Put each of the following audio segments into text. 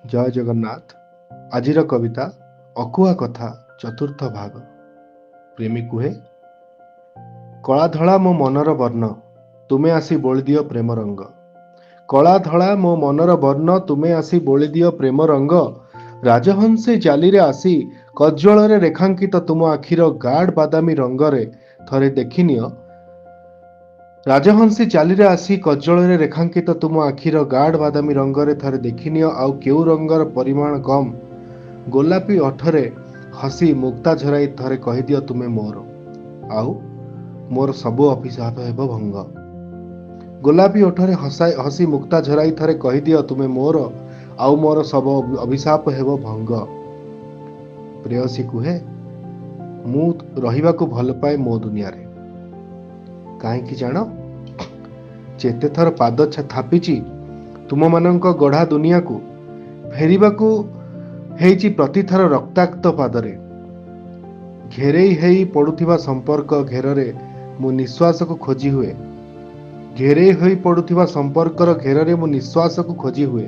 ଜୟ ଜଗନ୍ନାଥ। ଆଜିର କବିତା ଅକୁହା କଥା, ଚତୁର୍ଥ ଭାଗ। ପ୍ରେମୀ କୁହେ, କଳା ଧଳା ମୋ ମନର ବର୍ଣ୍ଣ, ତୁମେ ଆସି ବୋଳିଦିଅ ପ୍ରେମ ରଙ୍ଗ। କଳା ଧଳା ମୋ ମନର ବର୍ଣ୍ଣ, ତୁମେ ଆସି ବୋଳିଦିଅ ପ୍ରେମ ରଙ୍ଗ। ରାଜହଂସୀ ଜାଲିରେ ଆସି କଜ୍ଜଳରେ ରେଖାଙ୍କିତ ତୁମ ଆଖିର ଗାଢ଼ ବାଦାମୀ ରଙ୍ଗରେ ଥରେ ଦେଖିନିଅ। ରାଜହଂସୀ ଚାଲିରେ ଆସି କଜ୍ଜଳରେ ରେଖାଙ୍କିତ ତୁମ ଆଖିର ଗାଢ଼ ବାଦାମୀ ରଙ୍ଗରେ ଥରେ ଦେଖିନିଅ, ଆଉ କେଉଁ ରଙ୍ଗର ପରିମାଣ କମ୍। ଗୋଲାପୀ ଓଠରେ ହସି ମୁକ୍ତା ଝରାଇ ଥରେ କହିଦିଅ ତୁମେ ମୋର, ଆଉ ମୋର ସବୁ ଅଭିଶାପ ହେବ ଭଙ୍ଗ। ଗୋଲାପୀ ଓଠରେ ହସି ମୁକ୍ତା ଝରାଇ ଥରେ କହିଦିଅ ତୁମେ ମୋର, ଆଉ ମୋର ସବୁ ଅଭିଶାପ ହେବ ଭଙ୍ଗ। ପ୍ରେୟସୀ କୁହେ, ମୁଁ ରହିବାକୁ ଭଲ ପାଏ ମୋ ଦୁନିଆରେ। କାହିଁକି ଜାଣ? ଯେତେଥର ପାଦ ଥାପିଛି ତୁମମାନଙ୍କ ଗଢ଼ା ଦୁନିଆକୁ, ଫେରିବାକୁ ହେଇଛି ପ୍ରତିଥର ରକ୍ତାକ୍ତ ପାଦରେ। ଘେରେଇ ହେଇ ପଡୁଥିବା ସମ୍ପର୍କ ଘେରରେ ମୁଁ ନିଶ୍ୱାସକୁ ଖୋଜି ହୁଏ। ଘେରେଇ ହୋଇ ପଡୁଥିବା ସମ୍ପର୍କର ଘେରରେ ମୁଁ ନିଶ୍ୱାସକୁ ଖୋଜି ହୁଏ।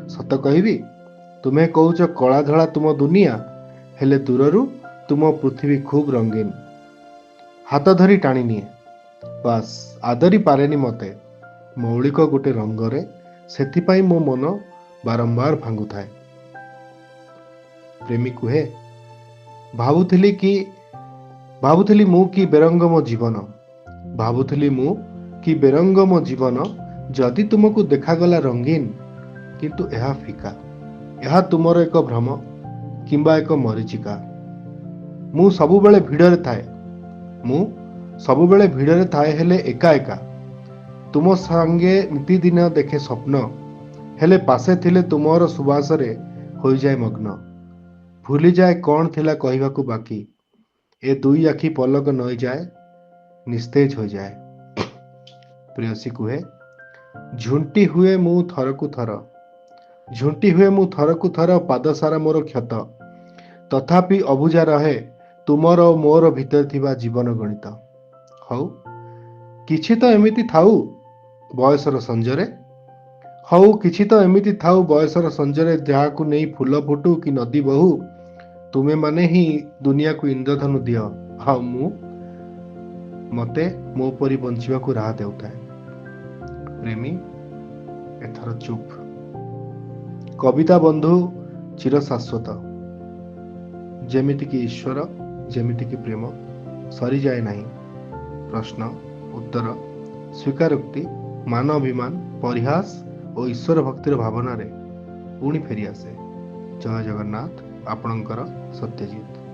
ସତ କହିବି, ତୁମେ କହୁଛ କଳା ଧଳା ତୁମ ଦୁନିଆ, ହେଲେ ଦୂରରୁ ତୁମ ପୃଥିବୀ ଖୁବ୍ ରଙ୍ଗୀନ। ହାତ ଧରି ଟାଣି ନିଏ, ବାସ୍ ଆଦରି ପାରେନି ମତେ ମୌଳିକ ଗୋଟେ ରଙ୍ଗରେ, ସେଥିପାଇଁ ମୋ ମନ ବାରମ୍ବାର ଭାଙ୍ଗୁଥାଏ। ପ୍ରେମୀ କୁହେ, ଭାବୁଥିଲି ମୁଁ କି ବେରଙ୍ଗ ମୋ ଜୀବନ। ଭାବୁଥିଲି ମୁଁ କି ବେରଙ୍ଗ ମୋ ଜୀବନ, ଯଦି ତୁମକୁ ଦେଖାଗଲା ରଙ୍ଗୀନ। କିନ୍ତୁ ଏହା ଫିକା, ଏହା ତୁମର ଏକ ଭ୍ରମ କିମ୍ବା ଏକ ମରୀଚିକା। ମୁଁ ସବୁବେଳେ ଭିଡ଼ରେ ଥାଏ, ମୁଁ ସବୁବେଳେ ଭିଡ଼ରେ ଥାଏ, ହେଲେ ଏକା ଏକା। ତୁମ ସାଙ୍ଗେ ନିତିଦିନ ଦେଖେ ସ୍ୱପ୍ନ, ହେଲେ ପାଶେ ଥିଲେ ତୁମର ସୁବାସରେ ହୋଇଯାଏ ମଗ୍ନ। ଭୁଲିଯାଏ କ'ଣ ଥିଲା କହିବାକୁ ବାକି। ଏ ଦୁଇ ଆଖି ପଲକ ନଇଯାଏ, ନିସ୍ତେଜ ହୋଇଯାଏ। ପ୍ରେୟସୀ କୁହେ, ଝୁଣ୍ଟି ହୁଏ ମୁଁ ଥରକୁ ଥର, ଝୁଣ୍ଟି ହୁଏ ମୁଁ ଥରକୁ ଥର, ପାଦ ସାରା ମୋର କ୍ଷତ। ତଥାପି ଅବୁଝା ରହେ ତୁମର ଓ ମୋର ଭିତରେ ଥିବା ଜୀବନ ଗଣିତ। ହଉ କିଛି ତ ଏମିତି ଥାଉ ବୟସର ସଞ୍ଜରେ, ହଉ କିଛି ତ ଏମିତି ଥାଉ ବୟସର ସଞ୍ଜରେ, ଯାହାକୁ ନେଇ ଫୁଲ ଫୁଟୁ କି ନଦୀ ବହୁ। ତୁମେମାନେ ହିଁ ଦୁନିଆକୁ ଇନ୍ଦ୍ରଧନୁ ଦିଅ, ଆଉ ମୁଁ ମତେ ମୋ ପରି ବଞ୍ଚିବାକୁ ରାହା ଦେଉଥାଏ। ପ୍ରେମୀ ଏଥର ଚୁପ୍। କବିତା ବନ୍ଧୁ ଚିର ଶାଶ୍ୱତ, ଯେମିତିକି ଈଶ୍ୱର, ଯେମିତିକି ପ୍ରେମ ସରିଯାଏ ନାହିଁ। ପ୍ରଶ୍ନ, ଉତ୍ତର, ସ୍ୱୀକାରୋକ୍ତି, ମାନ ଅଭିମାନ, ପରିହାସ ଓ ଈଶ୍ୱର ଭକ୍ତିର ଭାବନାରେ ପୁଣି ଫେରିଆସେ। ଜୟ ଜଗନ୍ନାଥ। ଆପଣଙ୍କର ସତ୍ୟଜିତ।